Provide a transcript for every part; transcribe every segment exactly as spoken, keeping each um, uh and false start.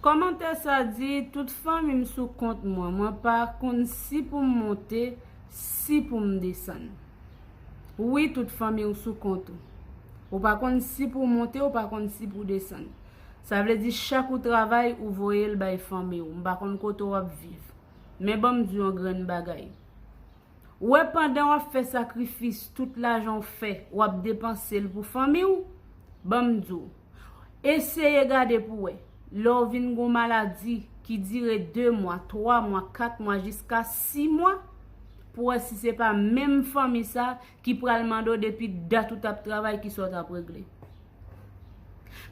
Kòmantè sa di, tout fanmi m sou kont mwen, mwen pa konn si pou m monte, si pou m desann. Wi, tout fanmi w sou kont ou. Ou pa konn si pou w monte, ou pa konn si pou w desann. Sa vle di chak ou travay, ou voye l bay fanmi w. M pa konn kote w ap viv. Men ban m di w yon grenn bagay. Ou wè, pandan w ap fè sakrifis, tout lajan w fè, w ap depanse l pou fanmi w, ban m di w, eseye gade pou w wè. Lè w vin gen yon maladi ki dire de mwa, twa mwa, kat mwa, jiska sis mwa, pou w wè si se pa menm fanmi sa ki pral mande w depi dat ou t ap travay, kisa w t ap regle.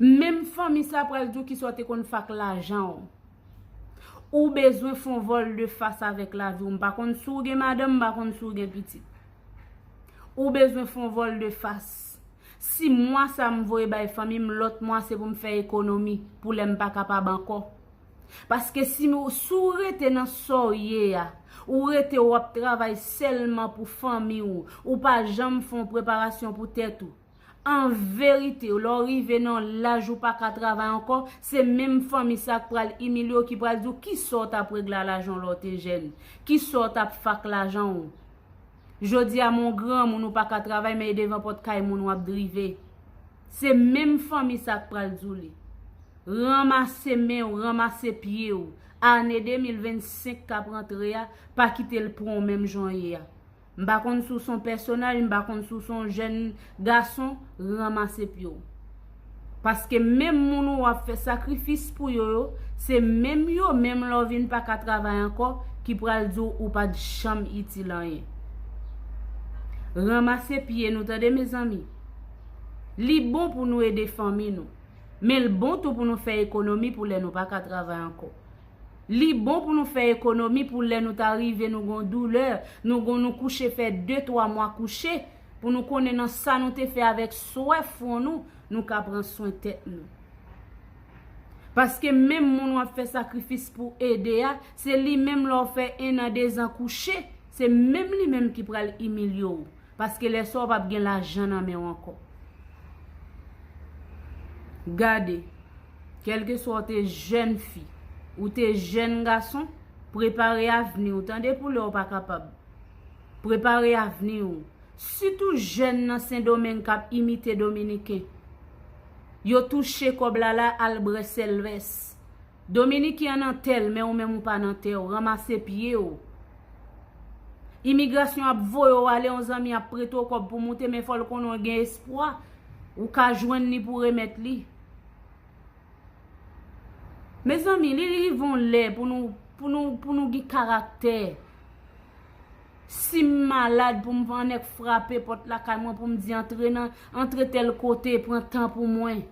Menm fanmi sa pral di w kisa w te konn fè ak lajan w. Ou bezwen fè yon vòl de fas avèk lavi w. M pa konn si w gen madanm, m pa konn si w gen pitit. Ou bezwen fè yon vòl de fas. Si mwa sa m voye bay fanmi m, lòt mwa se pou m fè ekonomi pou lè m pa kapab ankò. Paske si, si w rete nan sa w ye a, ou rete w ap travay sèlman pou fanmi w, ou pa janm fè yon preparasyon pou tèt ou. An verite, lè w rive nan laj ou pa ka travay ankò, se menm fanmi sa k pral imilye w, ki pral di w kisa w t ap regle a lajan w lè w te jèn, kisa w t ap fè ak lajan w. Jodi a, men w granmoun, ou pa ka travay, men e devan pòt kay moun w ap drive. Se menm fanmi sa k pral di w li. Ranmase men w, ranmase pye w. Ane de mil vennsenk k ap rantre a, pa kite l pran w menm jan w ye a. M pa konn si w se yon pèsonaj, m pa konn si w se yon jèn gason, ranmase pye w. Paske menm moun ou ap fè sakrifis pou yo yo, se menm yo menm lè w vin pa ka travay ankò, ki pral di w ou pa t janm itil anyen. Ranmase pye nou, tande, mezanmi. Li bon pou nou ede fanmi nou, men l bon tou pou nou fè ekonomi pou lè nou pa ka travay ankò. Li bon pou nou fè ekonomi pou lè nou ta rive nou gon doulè, nou gon, nou kouche fè de twa mwa kouche, pou nou konnen nan sa nou te fè avèk swè fon nou, nou ka pran swen tèt nou. Paske menm moun w ap fè sakrifis pou ede a, se li menm lè w fè en an, de zan kouche, se menm li menm ki pral imilye w. Paske lè sa w p ap gen lajan nan men w ankò. Gade, kèlkeswa w te jèn fi, ou te jèn gason, prepare avni w, tande, pou lè w pa kapab. Prepare avni w. Sitou jèn nan Sendomeng k ap imite Dominiken. Yo touche kòb la la, al bwè sèlvès. Dominiken an nan tè l, men ou menm ou pa nan tè w, ranmase pye w. Imigrasyon ap voye w ale, yon zanmi ap prete w kòb pou moute, men fò l konnen w gen espwa, ou ka jwenn li pou remèt li. Mezanmi, li rive yon lè pou nou, pou nou, pou nou gen karaktè. Si m malad, pou m pran nèg frape pòt lakay mwen, pou m di antre nan, antre tèl kote, pran tan pou mwen.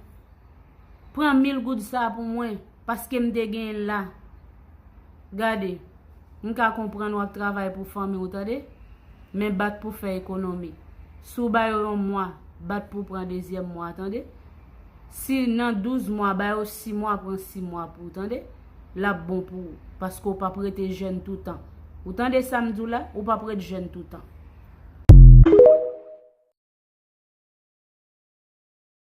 Pran mil goud sa pou mwen, paske m te genyen l la. Gade, m ka konprann w ap travay pou fanmi w, tande, men bat pou fè ekonomi. Si w ba yo yon mwa, bat pou w pran dezyèm mwa, tande. Si nan douz mwa, ba yo sis mwa, pran sis mwa pou w, tande. L ap bon pou ou, paske w p ap rete jèn toutan. Ou tande sa m di w la? Ou p ap ret jèn toutan.